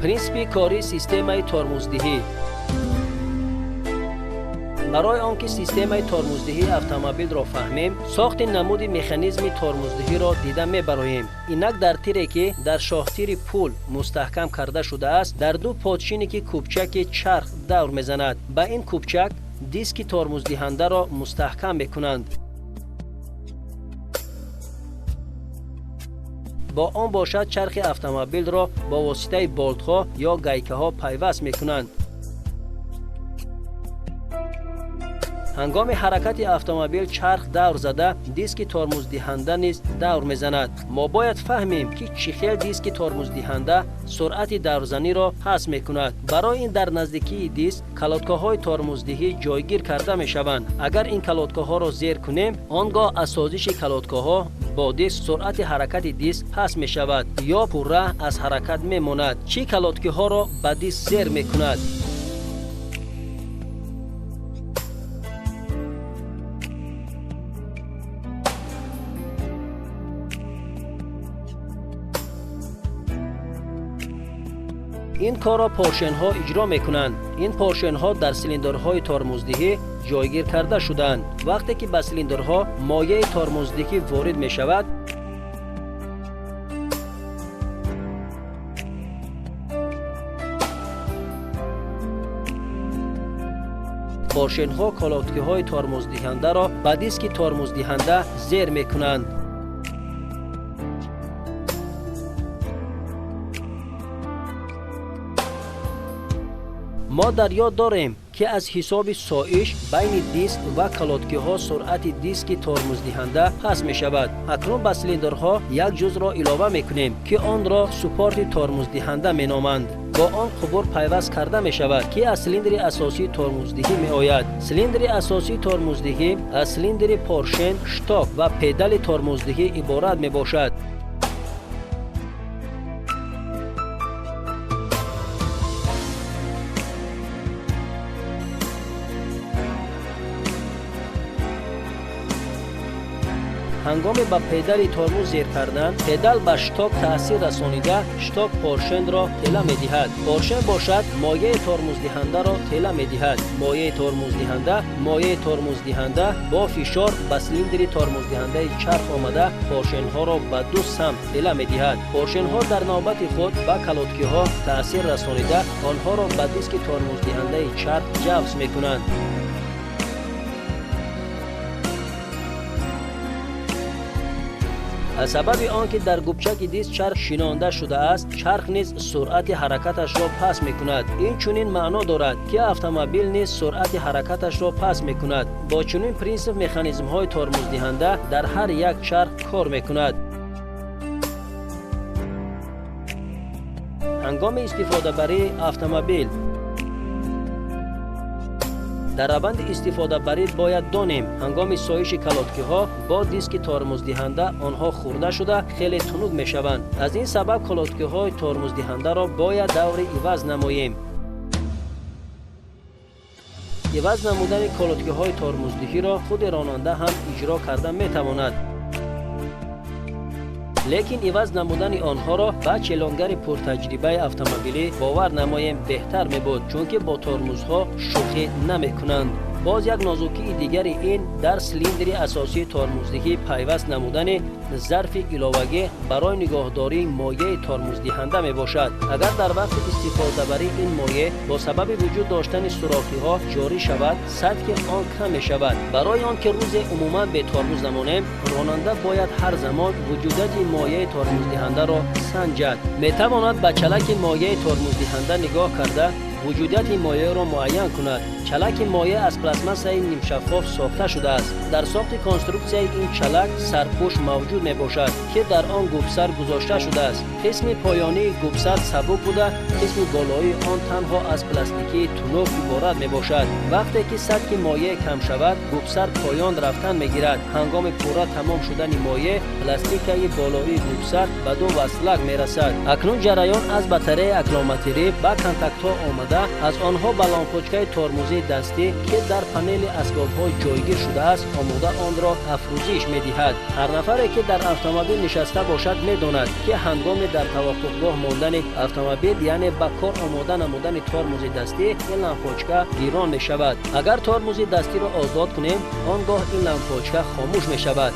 Принсипи кори системаи тормоздиҳӣ. Барои он ки системаи тормоздиҳии автомобилро фаҳмем, сохти намуди механизми тормоздиҳиро дида мебароем. Инак дар тире, ки дар шоҳтири пул мустаҳкам карда шудааст, дар ду подшине ки кӯбчаки чарх давр мезанад, ба ин кӯбчак диски тормоздиҳандаро мустаҳкам мекунанд. Бо он бошад чархи автомобилро бо воситаи болтҳо ё гайкаҳо пайваст мекунанд. Ҳангоми ҳаракати автомобил чарх давр зада, диски тормоздиҳанда низ давр мезанад. Мо бояд фаҳмем, ки чӣ хел диски тормоздиҳанда суръати даврзаниро паст мекунад. Барои ин дар наздикии диск колодкаҳои тормоздиҳӣ ҷойгир карда мешаванд. Агар ин колодкаҳоро зер кунем, он гоҳ аз созиши колодкаҳо бо диск суръати ҳаракати диск паст мешавад ё пурра аз ҳаракат мемонад. Чӣ колодкиҳоро ба диск зер мекунад? Ин корро поршенҳо иҷро мекунанд. Ин поршенҳо дар силиндрҳои тормоздиҳӣ ҷойгир карда шудаанд. Вақте ки ба силиндрҳо моеи тормоздиҳӣ ворид мешавад, поршенҳо колодкиҳои тормоздиҳандаро ба диски тормоздиҳанда зер мекунанд. Мо дар ёд дорем, ки аз ҳисоби соиш байни диск ва колодкиҳо суръати диски тормоздиҳанда паст мешавад. Акнун ба силиндрҳо як ҷузъро илова мекунем, ки онро супорти тормоздиҳанда меноманд. Бо он қубур пайваст карда мешавад, ки аз силиндри асосии тормоздиҳӣ меояд. Силиндри асосии тормоздиҳӣ аз силиндри поршен, шток ва педали тормоздиҳӣ иборат мебошад. Ҳангоми ба педали тормоз зер кардан, педал ба шток таъсир расонида, шток поршенро тела медиҳад. Поршен бошад моеи тормоздиҳандаро тела медиҳад. Моеи тормоздиҳанда бо фишор ба силиндри тормоздиҳандаи чарх омада, поршенҳоро ба ду самт тела медиҳад. Поршенҳо дар навбати худ ба колодкиҳо таъсир расонида, онҳоро ба диски тормоздиҳандаи чарх ҷавз мекунанд. Аз сабаби он ки дар губчаки диск чарх шинонда шудааст, чарх низ суръати ҳаракаташро паст мекунад. Ин чунин маъно дорад, ки автомобил низ суръати ҳаракаташро паст мекунад. Бо чунин принсип механизмҳои тормоздиҳанда дар ҳар як чарх кор мекунад. Ҳангоми истифодабарии автомобил. Дар раванди истифодабарӣ бояд донем, ҳангоми соиши колодкиҳо бо диски тормоздиҳанда онҳо хурда шуда, хеле тунук мешаванд. Аз ин сабаб колодкиҳои тормоздиҳандаро бояд даври иваз намоем. Иваз намудани колодкиҳои тормоздиҳиро худи ронанда ҳам иҷро карда метавонад, лекин иваз намудани онҳоро ба челонгари пуртаҷрибаи автомобилӣ бовар намоем беҳтар мебуд, чунки бо тормозҳо шӯхӣ намекунанд. Боз як нозукии дигари ин дар силиндри асосии тормоздиҳӣ пайваст намудани зарфи иловагӣ барои нигоҳдории моеи тормоздиҳанда мебошад. Агар дар вақти истифодабарии ин моеъ бо сабаби вуҷуд доштани сурохиҳо ҷорӣ шавад, сатҳи он кам мешавад. Барои он ки рӯзе умуман бетормоз намонем, ронанда бояд ҳар замон вуҷудияти моеи тормоздиҳандаро санҷад. Метавонад ба чалаки моеи тормоздиҳанда нигоҳ карда, вуҷудияти моеъро муайян кунад. Чалаки моеъ аз пластмассаи нимшаффоф сохта шудааст. Дар сохти конструксияи ин чалак сарпӯш мавҷуд мебошад, ки дар он губсар гузошта шудааст. Қисми поёнии губсар сабук буда, қисми болоии он танҳо аз пластикии тунук иборат мебошад. Вақте ки сатҳи моеъ кам шавад, губсар поён рафтан мегирад. Ҳангоми пурра тамом шудани моеъ, пластикаи болоии губсар ба ду васлак мерасад. Акнун ҷараён аз батареяи аккумуляторӣ ба контактҳо омада карда, аз онҳо ба лампочкаи тормозии дастӣ, ки дар панели асбобҳо ҷойгир шудааст, омода онро афрӯзиш медиҳад. Ҳар нафаре, ки дар автомобил нишаста бошад, медонад, ки ҳангоми дар таваққуфгоҳ мондани автомобил, яъне ба кор омода намудани тормози дастӣ, ин лампочка гирон мешавад. Агар тормози дастиро озод кунем, он гоҳ ин лампочка хомӯш мешавад.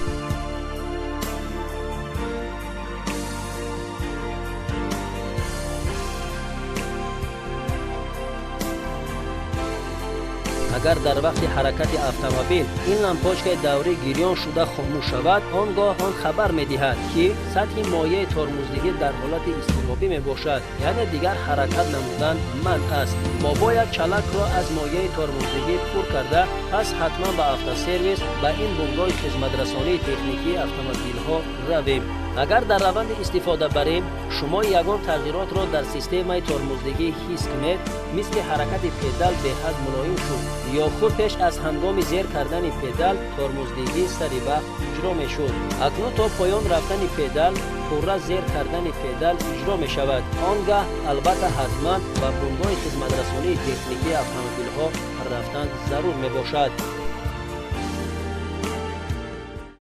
Агар дар вақти ҳаракати автомобил ин лампочкаи даврӣ гирён шуда хомӯш шавад, он гоҳ он хабар медиҳад, ки сатҳи моеи тормоздиҳӣ дар ҳолати изтиробӣ мебошад, яъне дигар ҳаракат намудан манъ аст. Мо бояд чалакро аз моеи тормоздиҳӣ пур карда, пас ҳатман ба автосервис, ба ин бунгоҳи хизматрасонии техникии автомобилҳо равем. Агар дар раванди истифода барем шумо ягон тағйиротро дар системаи тормоздиҳӣ ҳис кунед, мисли ҳаракати педал беҳад мулоим шуд ё худ пеш аз ҳангоми зер кардани педал тормоздиҳӣ сари вақт иҷро мешуд, акнун то поён рафтани педал пурра зер кардани педал иҷро мешавад, он гаҳ албатта ҳатман ба бунгоҳи хизматрасонии техникии автомобилҳо рафтан зарур мебошад.